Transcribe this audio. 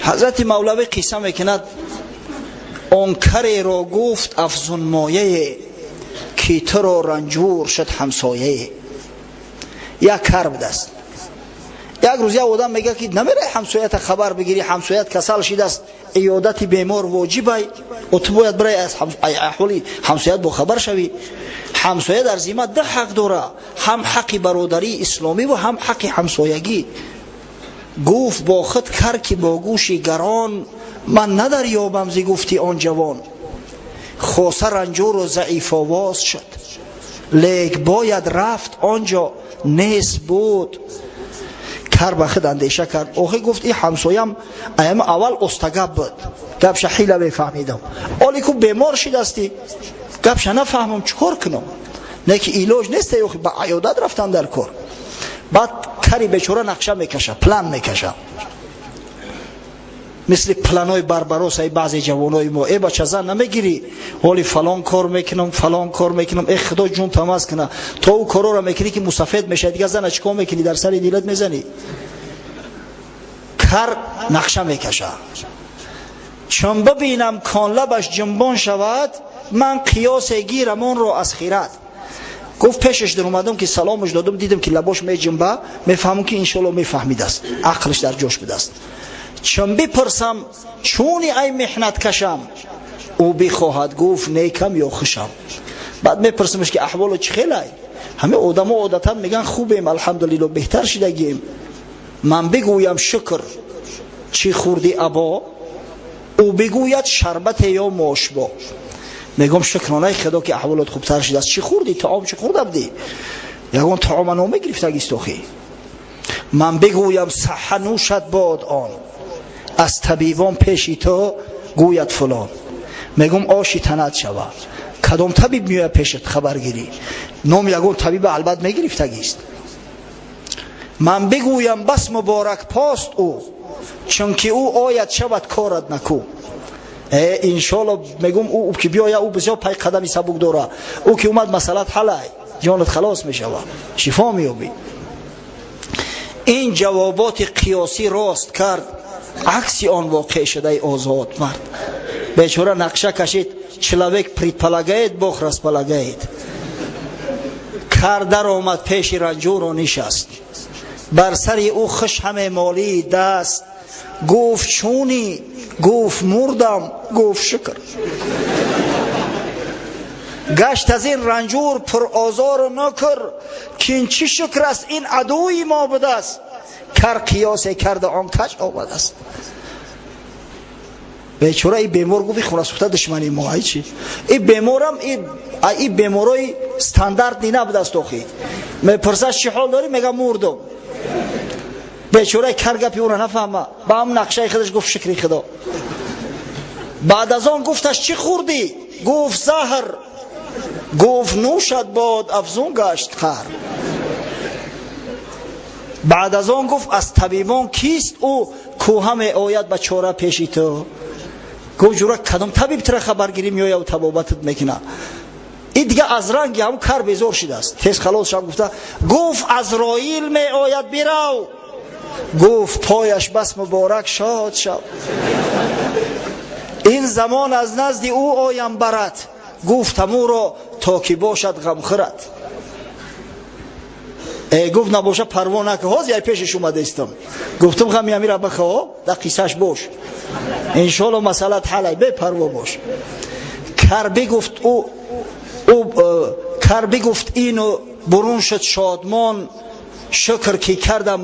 Ҳазрати Мавлавӣ қисса мекунад: он кареро гуфт афзунмояе, ки туро ранҷур шуд ҳамсояе. Як кар будааст. Як рӯз як одам мегӯяд, ки намераи ҳамсоята хабар бигирӣ? Ҳамсоят касал шидааст, иёдати бемор воҷибай, ту бояд бирай, аз аҳволи ҳамсоят бохабар шавӣ. Ҳамсоя дар зимма ду ҳақ дора: ҳам ҳаққи бародарии исломӣ ва ҳам ҳаққи ҳамсоягӣ. Гуфт бо худ кар, ки бо гӯши гарон ман надарёбам зи гуфти он ҷавон. Хоса ранҷуру заифовоз шуд, лек бояд рафт, он ҷо нест буд. Кар ба худ андеша кард. Охи, гуфт, и ҳамсоям аяма аввал остагап буд, гапша ҳила мефаҳмидам, оли ку бемор шидасти, гапша нафаҳмам, чӣ кор кунам? Не ки илоҷ нест, охи ба аёдат рафтан дар кор. Баъд кари бечора нақша мекаша, план мекаша, мисли планои Барбаросаи баъзе ҷавонои мо: «Э, бача, зан намегирӣ? Ҳоли фалон кор мекунам, фалон кор мекунам, э, Худо ҷун тамаз куна». То ӯ корора мекунӣ, ки мусафед мешавад, дигар зана чӣ кор мекунӣ? Дар сари дилат мезанӣ. Кар нақша мекаша: чун бибинам кон лабаш ҷунбон шавад, ман қиёсе гирам онро аз хират. Гуфт, пешаш даромадам, ки саломаш додам, дидам, ки лабош меҷунба, мефаҳмам, ки иншоалло мефаҳмидааст, ақлаш дар ҷош будааст. Чун бипурсам: «Чуни, ай меҳнат кашам?» Ӯ бихоҳад гуфт: «Некам ё хушам». Баъд мепурсамаш, ки аҳволу чӣ хелай? Ҳама одамо одатан меган: «Хубем, алҳамдулилло, беҳтар шидагем». Ман бигӯям: «Шукр, чӣ хӯрди або?» Ӯ бигӯяд: «Шарбате ё мошбо». Мегӯм: «Шукронаи Худо, ки аҳволот хубтар шидааст. Чӣ хӯрдӣ? Таом чӣ хӯрда будӣ? Ягон таома номегирифтагист охи?» Ман бигӯям: «Саҳа нӯшад бод он, аз табибон пеши ту гӯяд фулон». Мегӯм: «Оши танат шава, кадом табиб меояд пешат хабаргирӣ? Ном ягон табиба албат мегирифтагист». Ман бигӯям: «Бас муборак пост ӯ, чунки ӯ ояд, шавад корат наку». Иншоалло, мегӯм, ӯ ки биёя, ӯ бисёр пай қадами сабук дора, ӯ ки омад, масъалат ҳалай, ҷонат халос мешава, шифо меёбӣ. Ин ҷавоботи қиёсӣ рост кард, акси он воқеъ шудаи озод мард бечора нақша кашид. Человек предполагает, Бог располагает. Кар даромад пеши ранҷуру нишаст, бар сари ӯ хуш ҳаме молии даст. Гуфт: «Чунӣ?» Гуфт: «Мурдам». Гуфт: «Шукр». Гашт аз ин ранҷур пурозору нукр, кин чӣ шукр аст, ин адуи мо будааст. Кар қиёсе карда, он каҷ омадааст. Бечора и бемор гуфт: «Хунасӯхта душмани мо ай чи?» И беморам и беморои стандартӣ набудааст. Охи мепурсад: «Чӣ ҳол дорӣ?» Мега: «Мурдум». Бечораи кар гапи ӯро нафаҳма, ба ҳам нақшаи худаш гуфт: «Шукри Худо». Баъд аз он гуфташ: «Чӣ хӯрдӣ?» Гуфт: «Заҳр». Гуфт: «Нӯшад бод, афзун гашт қаҳр». Баъд аз он гуфт: «Аз табибон кист ӯ, кӯҳа меояд ба чора пеши ту?» Гуфт: «Ҷура, кадом табиб тура хабаргирӣ меояв, табобатат мекуна?» И дига аз ранги ҳамун кар безор шидааст, тез халос шав гуфта гуфт: «Азроил меояд, бирав». Гуфт: «Пояш бас муборак, шод шав, ин замон аз назди ӯ оям барад». Гуфтам ӯро, то ки бошад ғамхӯрат. Гуфт: «Набоша, парво нака, ҳозир ай пешаш омадаистам». Гуфтам: «Ғами амира бихо, дар қиссаш бош, иншоалло масъалат ҳалай, бепарво бош». Кар бигуфт ӯ кар бигуфт ину бурун шуд шодмон: «Шукр, ки кардам».